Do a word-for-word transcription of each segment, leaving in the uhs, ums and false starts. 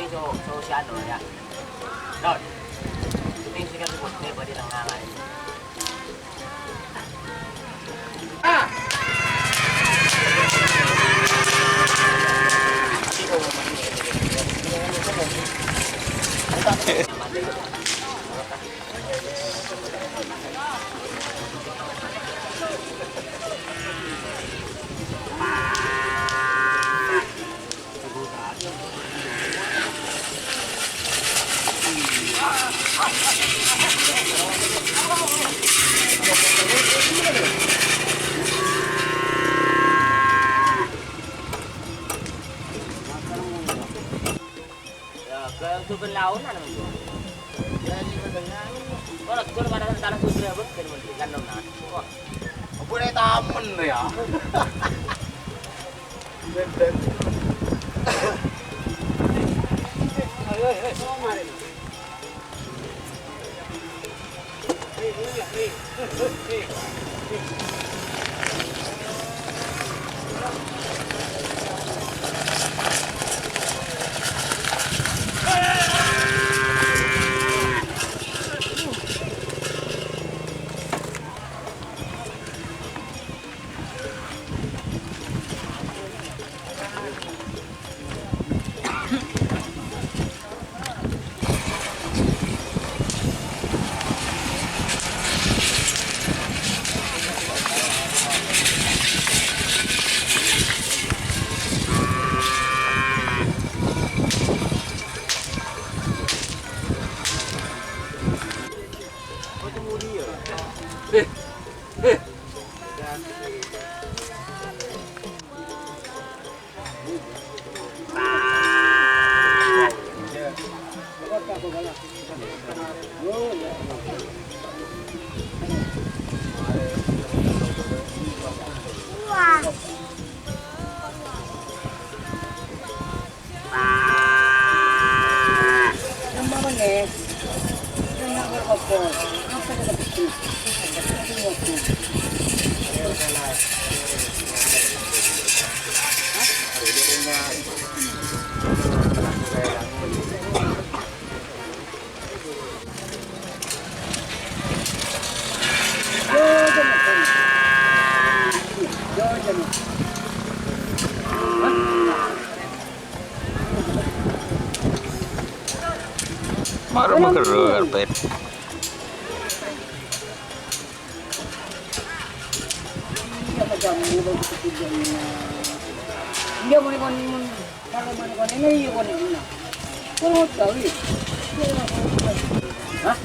So, so si anu ya. Don. Ini sih kan ribut, ini body tengah lah ini. Ya, ke Suben Laonan itu. Kalau tur pada tanah Sudra, bukan, bukan, bukan, nah. Wah. Apa ini taman ya? Mara magerro karpet. Iya, mon, mon, mon, kalau mon, mon, ini, iya, mon, ini. Kalau tahu, iya. Hah?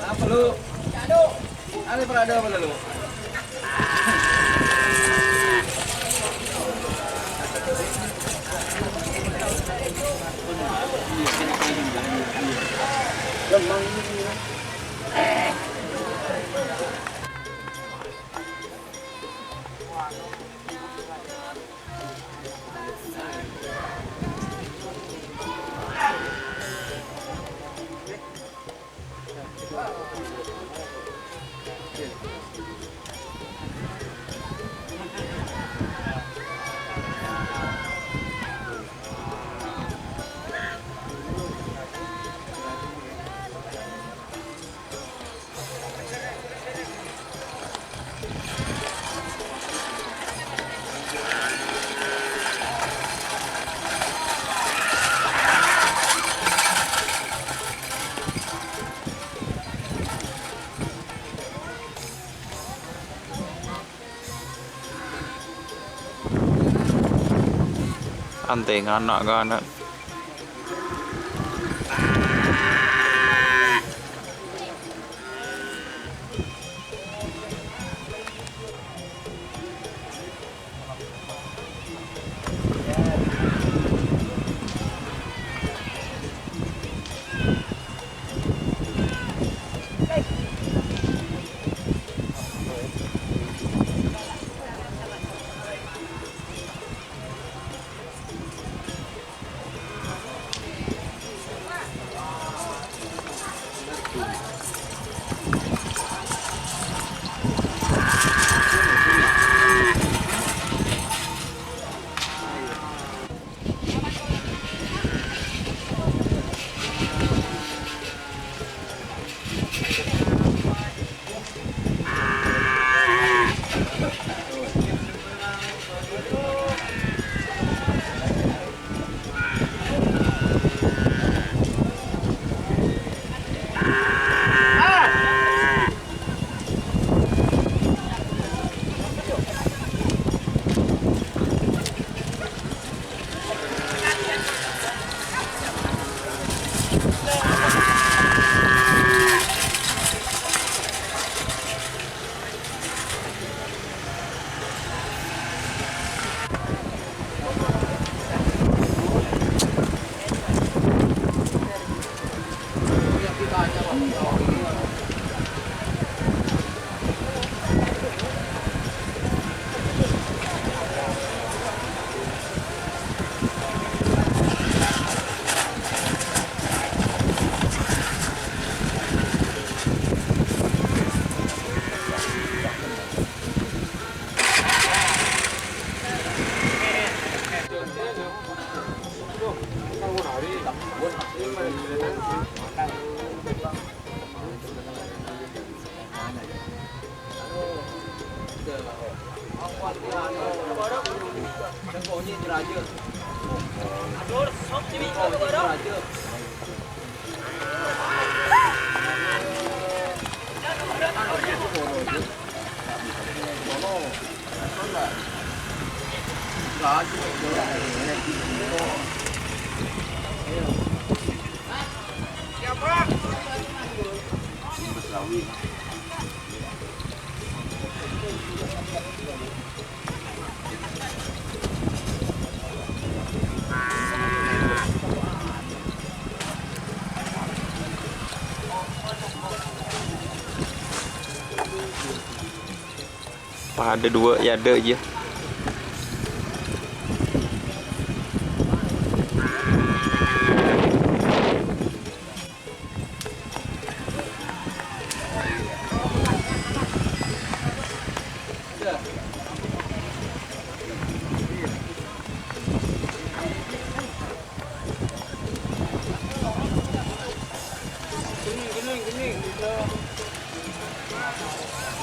Apa lu? Ada parade apa lu? Antengan na'-kana'. Padâ duwâ' è adâ' jiyâ.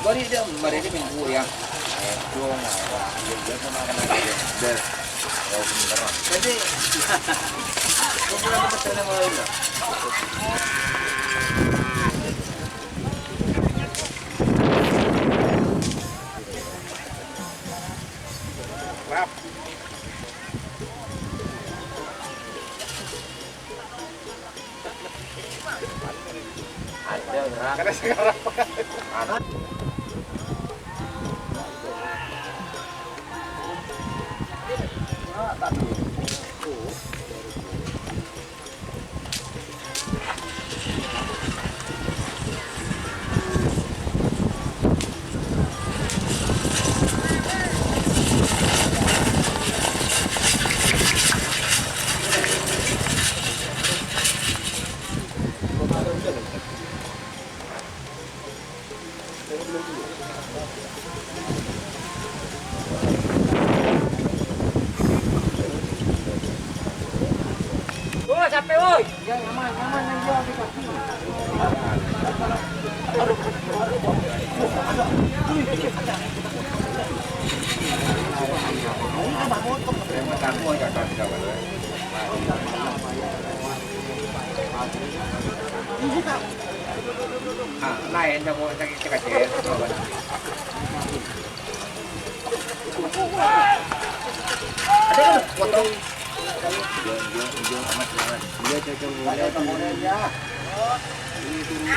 Bari dia, bari dia minggu ya. Dong, ya, dia, dia pernah kena dia. Dia, ya, bener. Jadi, gua pernah pakai celana malam, ya. Rap. Woi, sampè, woi. Ah, laèn, cako', cako', cako'. Aduh, potong. Iya, iya, iya, amat, amat. Iya, cocok, iya, iya. Ini turun aja.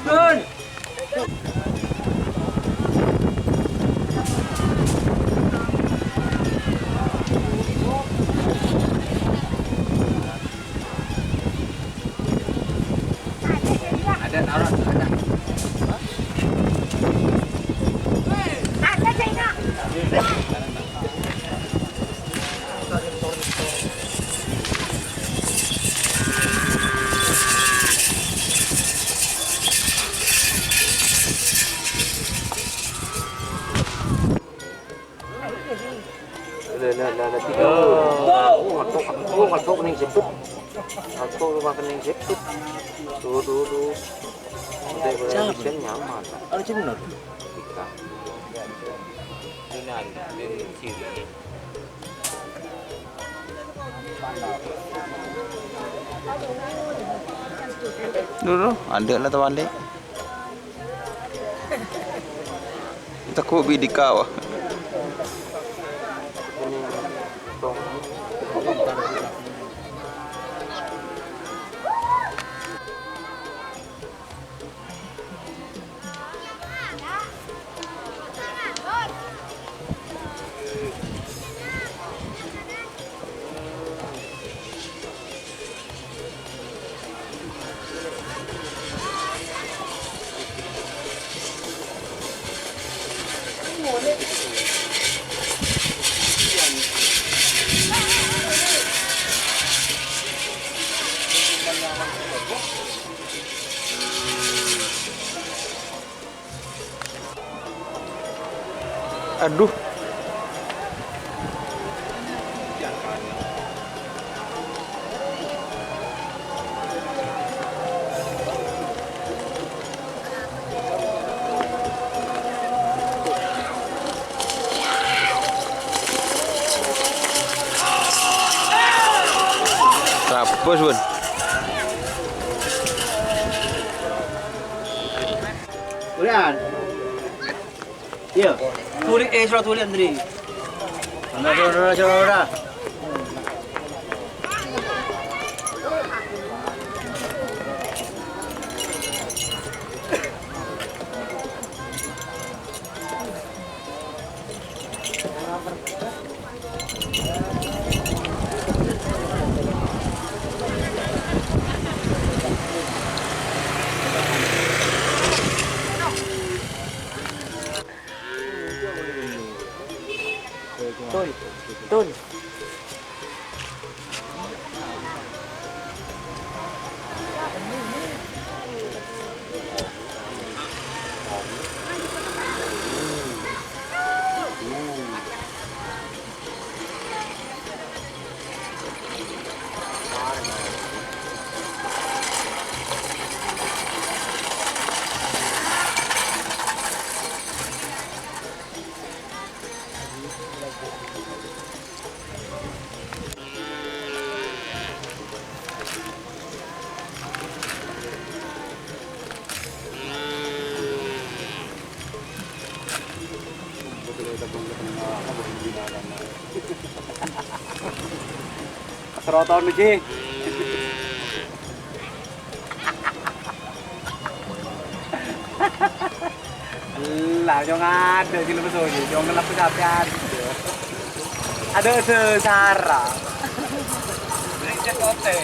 Turun. Ada, taruh, ada. Lah, lah, lah, lah, tiga. Oh, ngetok, ngetok, ngetok ning sepet. Ngetok rumah kening sepet. Tuh, tuh, tuh. Udah, udah, hujan nyaman. Ada sih bener. Tiga. Dulu, ada lah teman dek. Tako' bi' dika, wah. Aduh. Bos, Bun. Udah. Iya. Tuli, eh, surat tuli, Andri. Udah, udah, udah, udah, udah. Tol. Tol. Seroton, Ji. Lah, jong ada sih lemes, Ji. Jong ngelap sampeyan. Ada sesara. Brengsek kote.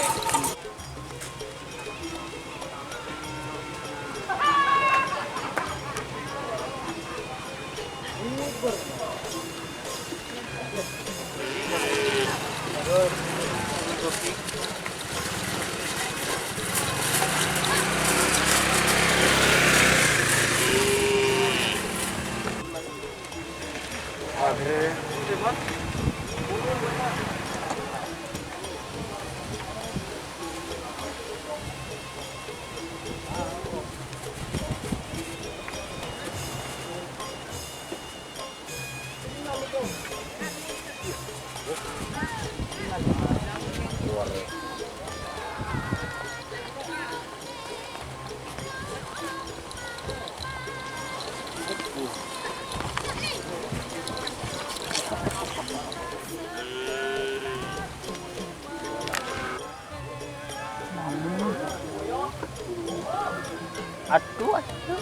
Adhu, adhu.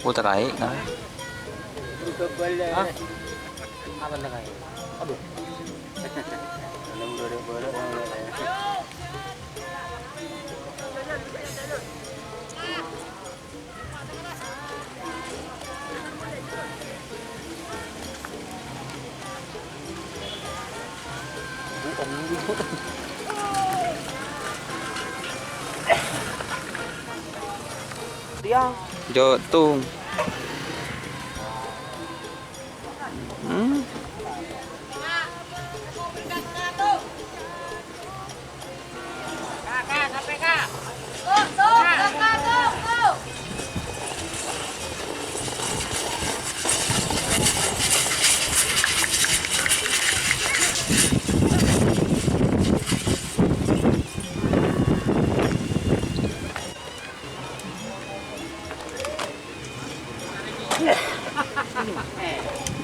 Puter aè', nah. Hah? Apa nih, Kak? Aduh. Tiang. Jotung. Hmm.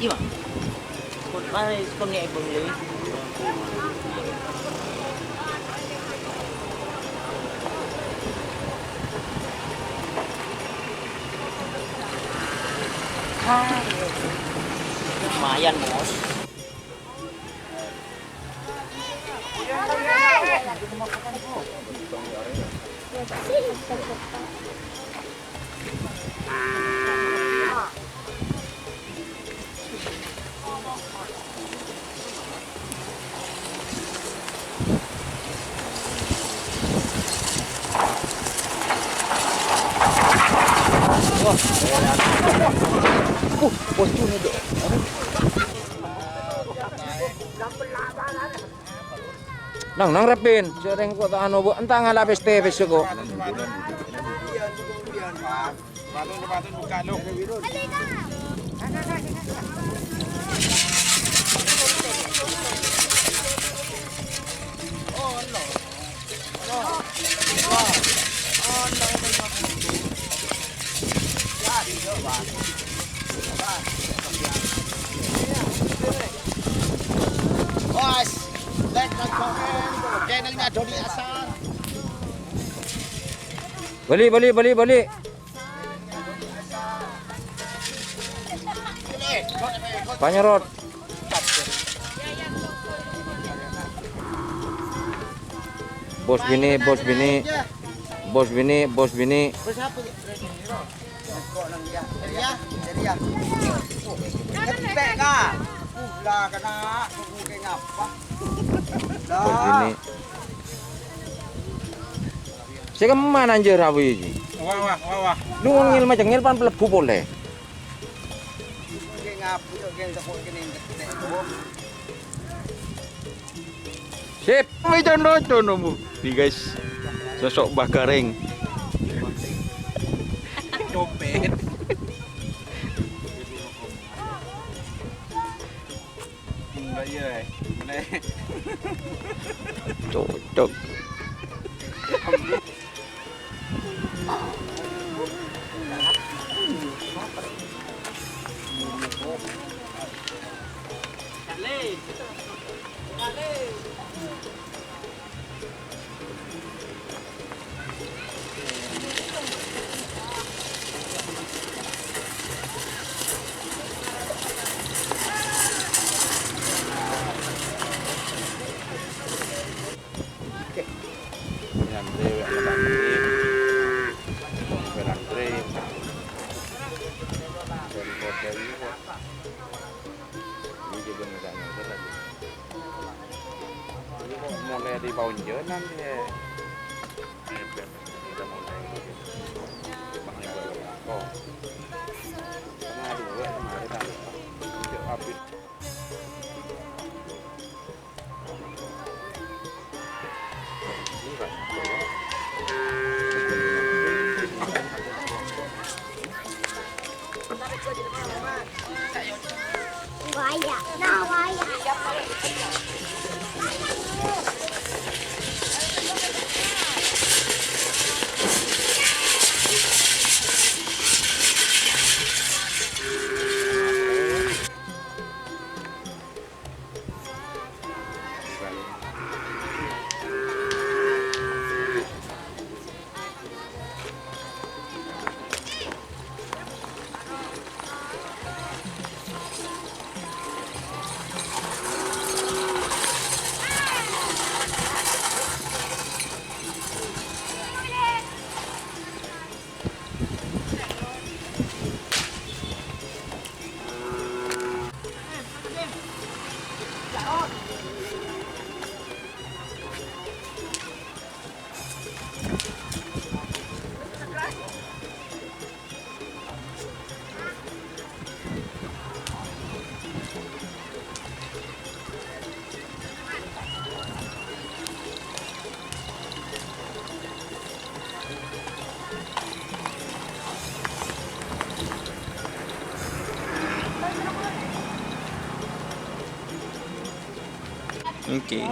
Iya, Bang. Kon, mana kon nge-, Bang Lewi? Lumayan, Bos. Wah, uh, bosku nih, Dok. Nang, nang, Repin, sering kok tak anu, Bu, entah ngala peste, peste kok. Bali', bali', bali', bali'. Panyerot. Bos binè, bos binè. Bos binè, bos binè. Bos binè. Sè kemma nanjhâr awi jiyâ? Wah, wah, wah, wah. Lu ngèl-macengngèl pan mlebbhu polè. Sip. Wih, cono, cono, Bu. Nih, guys. Sosok Mbah Gareng. Copet. Enggak, iya, eh. Meneh. Cocok. Oke. Nyampe wek ngelanjut. Wong belang trip. Dan hotel juga. Ini juga ngelanjut lagi. Ini kok mulai di Paunjanan ya? Mepet. Kita mulai. Bang Ibu. Oh. Tengah dua kemarin ada. Yuk, habis. Oke.